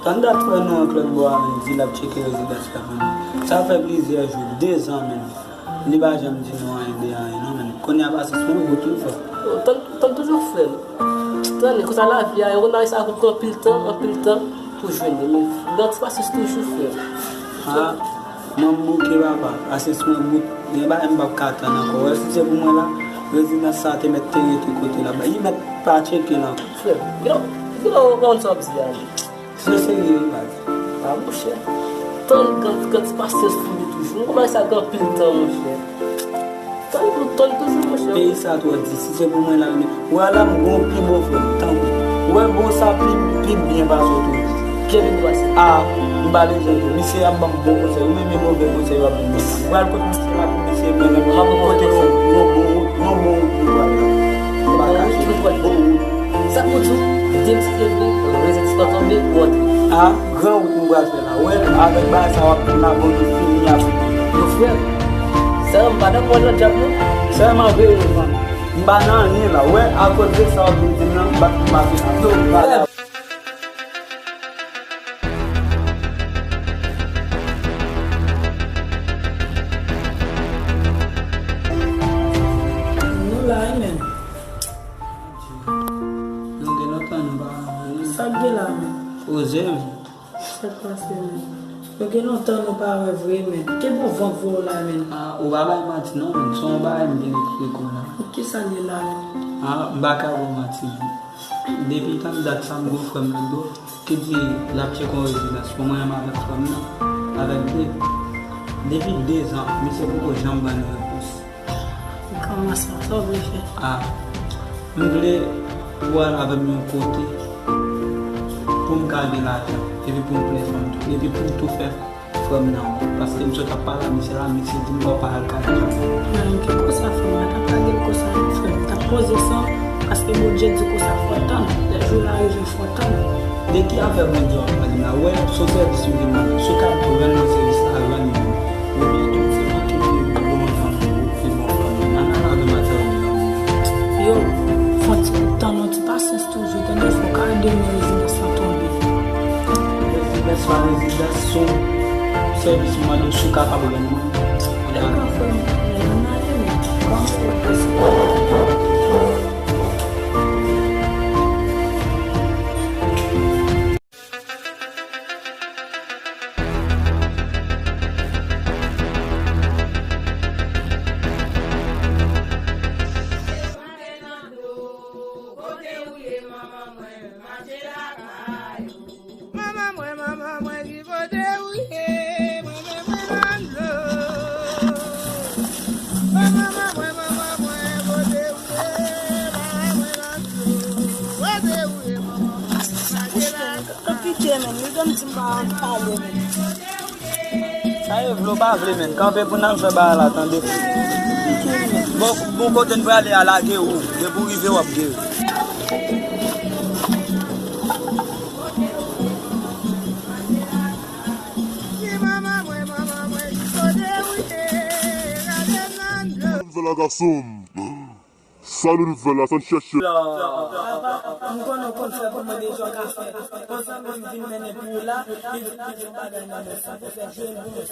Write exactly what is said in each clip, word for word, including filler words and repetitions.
Tann dat frè nou an Klòb Bò a menm di l ap tcheke rezidans la, menm. Sa fè plizyè jou, dezan menm. Li pa janm di nou anyen de anyen non, menm. Kounye a pasyans mwen bout wi frè. Yo, tann, tann toujou frè m. Tann, konsa lavi a, yo konn bagay sa ap pran anpil tan, anpil tan pou jwenn li. Men, gen ti pasyans toujou frè m. Ah, mwen m bouke papa, pasyans mwen bout. Gen bagay m p ap ka tann ankò. Wè, si se pou mwen la, rezidans sa te mèt te rete kote l ap bay. Li mèt pa tcheke l ankò. Frè m, gen, gen lè w konn sa w ap di a. Se serye wi baz. Ah, monchè. Tann, gen, gen ti pasyans pou nou toujou. Nou konn bagay sa gen anpil tan, monchè. Tann pou tann toujou, monchè. Peyi sa twò di, si se pou mwen la, men, wè la m gon pi bon frè m, tankou. Wè bon sa pi, pi byen pase w toujou. Byen pi bon pase. Ah, m pa bezwen di w. Misye ap ban m bon konsèy. Ou menm e move konsèy w ap ban m. Ou pral kot misye la pou misye ban m. M ap kote yon, yon bon wout, yon bon wout nou pral la. M pa kache w. Bon wout. Sa k pou di w, depi se vre, rezidans lan tonbe, ou antre. Ah, gran wout nou pral fè la. Wè, avèk bagay sa w ap di m la, bon, nou fini avèk li. Yo frè m, sèlman m pa nan pwòj nan djab non. Sèlman veye, man. M pa nan anyen la. Wè, akoz de sa w ap vin di m nan, m pa, m pa fè sa. Yo, frè m. Nou la wi menm. Nou gen lontan nou pa wè. Sa k gen la menm? Poze menm. Sa k pase menm? Nou gen lontan nou pa wè vre menm. Ki bon van k voye w la menm? Ah, ou pa bay manti non menm. Se yon bagay m vin ekri konn la. Kisa l ye la menm? Ah, m pa ka ba w manti menm. Depi tann dat sa m gon frè m nan do ki di l ap tcheke yon rezidans pou mwen menm avèk frè m nan, avèk de. Depi dezan, misye poko janm ban nou repons. Kòman sa? Sa w vle fè? Ah, m vle pou w al avè m yon kote pou m ka gen lajan, epi pou m plen fanm tou, epi pou m tou fè frè m nan. Paske m sot ap pale a misye la, misye di m pa w pa al kay djab. Mwen menm ki konsa frè m, m pa t ap lage l konsa non frè m. M t ap poze san, paske Bondye di konsa fò tann. Lè jou la rive fò tann. De ki afè Bondye w ap pale m la? Wè, se yon sèvis m vin mande. Si w ka jwenn mwen sèvis la, jwenn mwen. Epi tou, se mwen ki vin bon jan pou ou, ki bon frè m. Ann al avè m al fè yon jan. Yo, fè yon ti kout tan non, ti pasyans toujou, tande, fò ka ede m nan rezidans lan tonbe. Rezidans pa rezidans, se yon sèvis m mande w si w kapab rann mwen. Dakò, frè m. Ann ale, men. Kòman ou posib? Manman mwen, manman mwen, ki kote ou ye? Mwen, mwen, mwen, nan dlo. Manman mwen, manman mwen, kote ou ye? Manman mwen, nan dlo. Kote ou ye, manman mwen? Lage la. Konpike, men. Li janm di m pa ann pale, men. Sa e vle w pa vle, men. Kanpe pou n al fè bagay la, tande. Bon, bon kote n prale a, lage ou. Depi w rive, w ap geri. Sa nou vle la, gason m? Sa nou vle la, sa n chèche? M konnen w konn fè pou mwen deja, w ka fè. Yon zanmi m vin mennen pou ou la, li di, li di m bagay nan men sa pou fè jwenn pou mwen.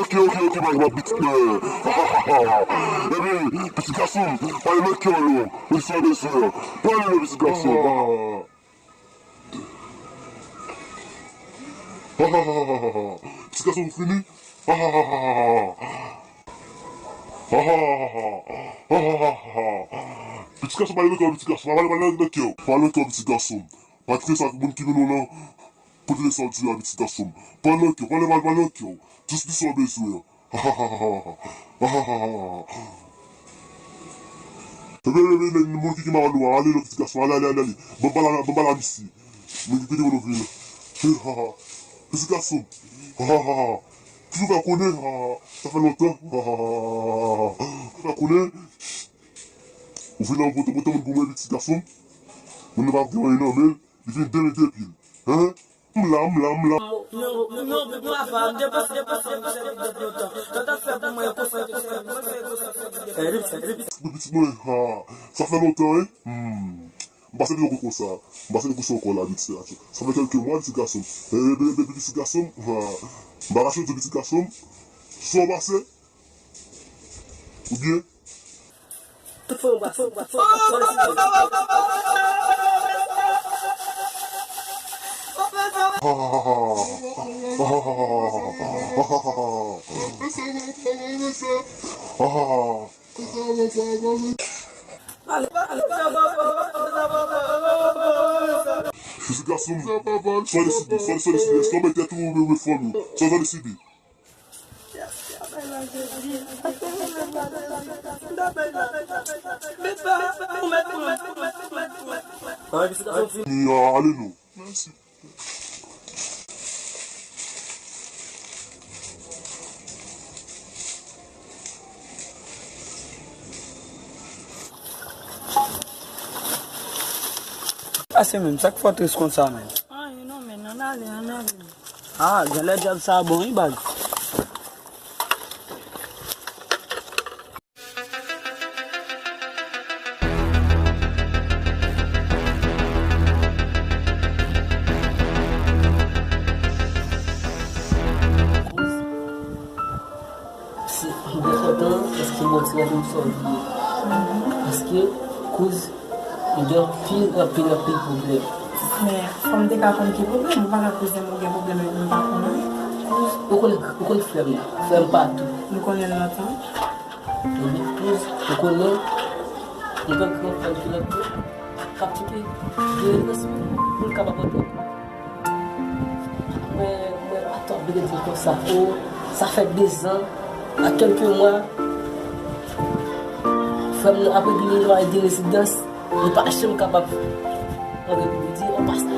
Ok, ok, ok, baz, m ap pitit mwen. Ebyen, pitit gason m, pale nan kè w non. Ou sa bezwen. Pale non, pitit gason m. Pitit gason m fini. Pitit gason, pale nan kè w, pitit gason. Pale, pale nan kè w. Pale nan kè w, pitit gason. Pa kite sa moun ki vin ou nan. Pote de sa w di a, pitit gason. Pale nan kè w, pale, pale, pale nan kè w. Jis di sa w bezwen an. Bebe, bebe, bebe, moun ki, ki mal ou a, ale non, pitit gason, ale, ale, ale, ale. Ban bal la, ban bal la misye. Moun ki pede moun vini. Pitit gason. Ki ou fè konnen, sa fè lontan. Ou fè konnen. Ou vin nan pote, pote moun pou mwen, pitit gason. Moun nan pa gen anyen nan men l, li vin demen depi l. Hein? M la, m la, m la. Non, non, papa, m te panse, te panse, m te panse, m te lontan. Tata fè pou mwen, konsa, konsa, konsa, konsa. Wi, pitit mwen, ha, sa fè lontan, wi. Hmm. M pase li yon kout konsa. M pase li konsa ankò la, vit fè. Sa fè kèlke mwa, pitit gason m. E, e, e, e, pitit gason m, ha. M pa ka chonje pitit gason m. Sa w pase? Oubyen? Tout fò yon bwa, fò yon bwa, fò yon bwa. Pitit gason m, sa w deside, sa w deside, èske w bay tèt ou oubyen w fè fanmi w? Sa w deside? Ale non. Mèsi. Pase menm, sa k fè w tris konsa menm? Anyen non, men ann ale, ann ale. Ah, genlè djab sa bon wi, baz. Se, m byen kontan, paske Bondye rann m sòti. Paske, kouz, m gen anpil, anpil, anpil pwoblèm. Men, fò m te ka konn ki pwoblèm, ou pa ka koze m ou gen pwoblèm epi m pa konnen. Kouz, ou konnen, ou konnen frè m nan, frè m pa tou. M konnen l lontan. Ebyen, kouz, ou konnen, m gen gran frè m ki lòt bò, k ap chèche gen respè pou l kapab antre. Mwen, mwen pa t ap vle di l konsa. O, sa fè dezan, a kèlke mwa, frè m nan ap regle yon ide rezidans, li pa janm kapab antre pou li di, an pastè.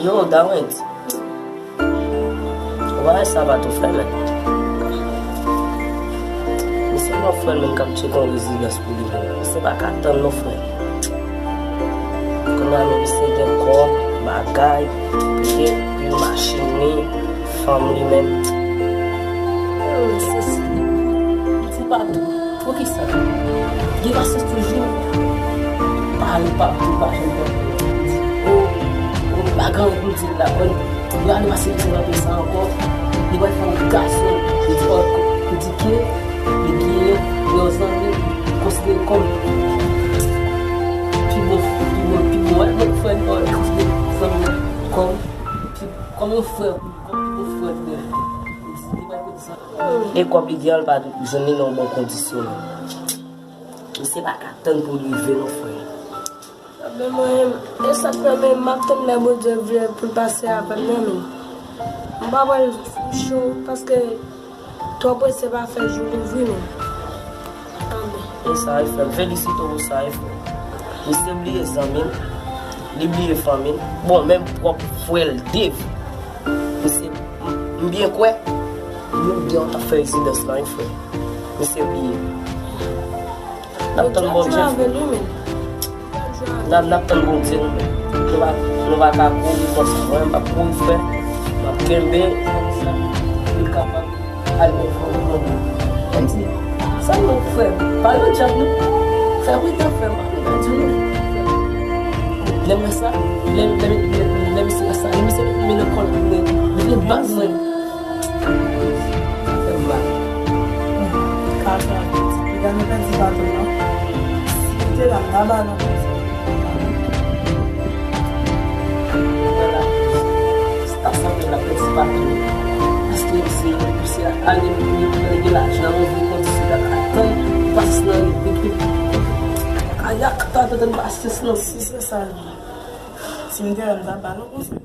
Non, Dawens, bagay sa pa tou fè, men. Men se yon frè l menm k ap tcheke yon rezidans pou li menm. Misye pa ka tann non, frè. Kounye a menm misye gen kòb, bagay, pye, pye machin li, fanm li menm. Yo, se si. Li di pa tou. Poukisa? Gen pasyans toujou. Pale pa pou pa janm pran. Li di, o, o, pa gen anyen pou l di la. Bon, yo ale pase li se nan peyi sa ankò. Li pral fè yon gason. Li di, o, li di ke li gen yon zanmi li konsidere kòm pi bon, pi bon, pi bon, wè, bon frè, li konsidere zanmi kòm pi, kòm yon frè, kòm pi bon frè li. Li di, li pral kote sa. E kòb li gen an, l pa jwenn li nan yon bon kondisyon. Misye pa ka tann pou l rive non, frè. Ebyen, mwen, e sa k fè, men m ap tann lè Bondye vle pou l pase avè m nan, men m pa pral cho, paske twò prese pa fè jou louvri, men. Ebyen. E sa, e frè m, felisite w pou sa, e frè m. Misye bliye zanmi l, li bliye fanmi l. Bon, menm pwòp frè l, Dave. Misye, m, m byen kwè, nou de an t ap fè rezidans lan, wi, frè. Misye bliye. N ap tann Bondye, frè. N ap, n ap tann Bondye, nou menm. Nou pa, nou pa ka kouri konsa. Mwen, m p ap kouri, frè. M ap kenbe, pou li kapab al byen fò pou nou. Mwen di, sa non, frè m, pa nan djab, non. Fè pridan, frè m, pa nan djab, non. Lè m wè sa, lè, lè, lè, lè misye wè sa, lè misye met men nan kò l, li vle bat mwen. Sa fè m mal. Ka fè anpil ti piga, nou pèdi bato, non. Si m te la, m ta ba nou konsa. Sa sanble l ap pèdi bato. Paske misye, misye ale, misye gen lajan, yon vi kondisyon, l ap atann pasyans nan rive. Kayak, pa atann pasyans nan. Si se sa l ye. Si m te la, m ta ba nou konsa.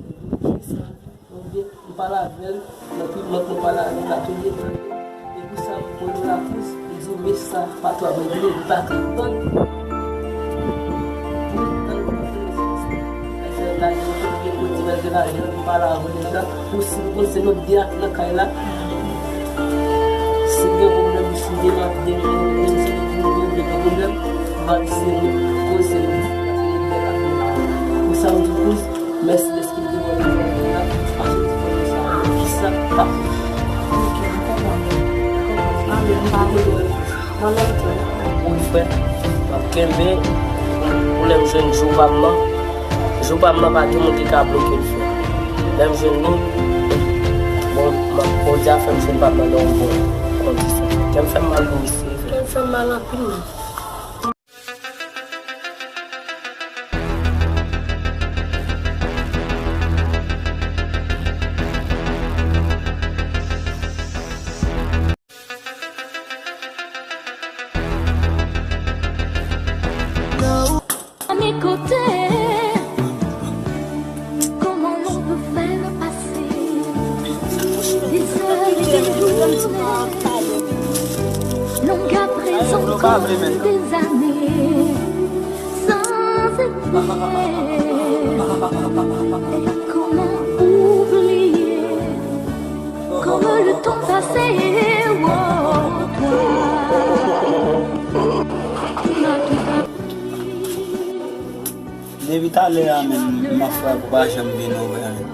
Ebyen, m pale avè l, nan pi mòt mwen pale avè l, la tou de. E pou sa, m pran yon laplis, li di, men sa, pa twò regle, li pa ka tann. Pou li tann, pou li tann, li fè lajan, pou li kote, mwen gen lajan, m pale avè l la. Pou si m konn se nou de ak nan kay la. Si gen pwoblèm, si m demande, demande, demande, si nou gen pwoblèm, m ap di se nou, koze nou. Pou sa, m di, kouz, mèsi. Mèsi. Wi, frè, m ap kenbe pou lè m jwenn jou pa m nan. Jou pa m nan pa gen moun ki ka bloke l frè. Lè m jwenn li, bon, m ap, Bondye a fè m jwenn pa m nan nan yon bon kondisyon. Kè m fè m mal wi, se vre. Kè m fè m mal anpil menm. À mes côtés, comment l'on peut faire passer des heures et des journées, longues à présent comme des années, sans effet. Et comment oublier comme le temps passé, oh, toi qui m'as tout appris. Depi talè a menm, m ap frape, ou pa janm vin ouvè menm.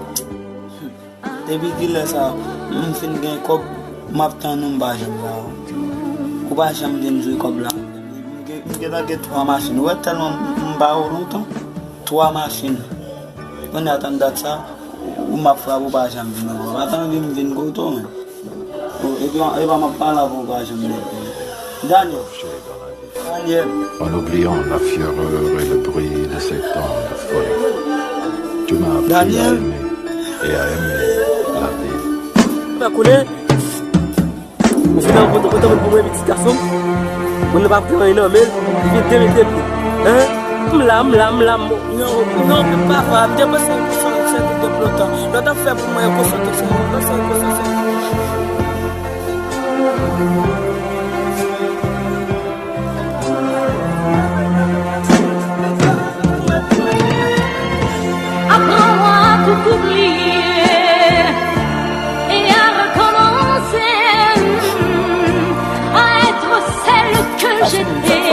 Depi kilè sa, m fin gen kòb, m ap tann ou, m pa janm la. Ou pa janm vin jwe kòb la. M gen, m gentan gen twa machin. Ou wè tèlman m, m ba ou lontan? Twa machin. Kounye a tann dat sa, ou m ap frape, ou pa janm vin ankò. Pa t anvi m vin kote w menm. Epi, epa m ap pale avè w, ou pa janm vin. Daniel. Daniel. En oubliant la fureur et le bruit de ces temps de folie, tu m'as appris à aimer et à aimer la vie. Fè konnen, m vin nan kote kote moun pou mwen pitit gason m. Moun nan pa pran anyen nan men l, li vin demete m li. Hein? M la, m la, m la, m. Non, non, m pa va, m te panse se se group de plotan. Lè w t ap fè pou mwen, yo konsantre sou mwen, panse yo konsantre sou mwen. Apprends-moi à tout oublier et à recommencer à être celle que j'étais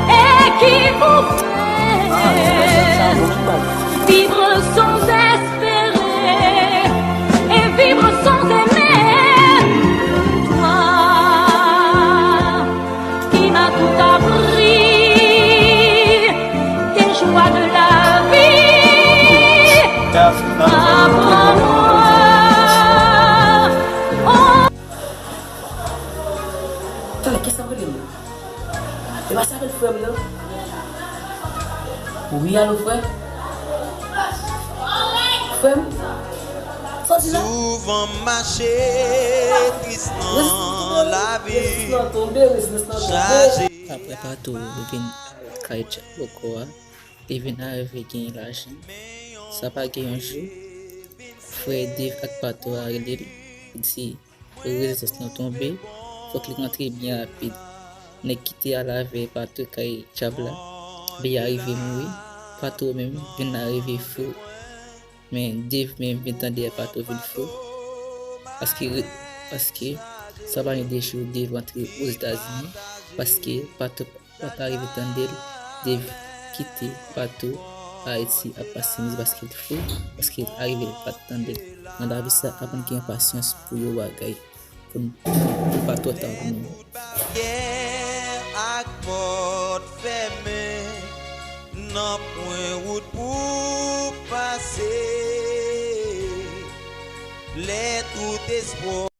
et qui pouvait vivre sans espérer et vivre sans aimer. Toi qui m'as tout appris, tes joies de la vie. Apprends-moi. Talè, kisa w rele m la? E pa sa avèk frè m nan? Wi, alo, frè? Frè m? Sòti la? Souvan m mache tris nan lavi, chaje. Apre Pato vin kay Tchak Bòkò a, li vin arive genyen lajan. Sa pa gen yon jou, frè Dave ak Pato a rele l, li di rezistans lan tonbe, fòk li rantre byen rapid. Nèg ki te al avè Pato kay Tchak la, li arive mouri. Pato menm vin arive fou. Men Dave menm vin tande Pato vin fou. Paske, paske sa pa gen de jou Dave rantre Ozetazini. Paske Pato, Pato arive tande l, Dave kite Pato Ayiti ap pase mizè paske l fou. Paske l arive l pa t tande l. Nan lavi sa, aprann gen pasyans pou yon bagay. Pou n, pou pa twò ta pou nou. Baryè ak pòt fèmen, nanpwen wout pou pase. Lè tout espwa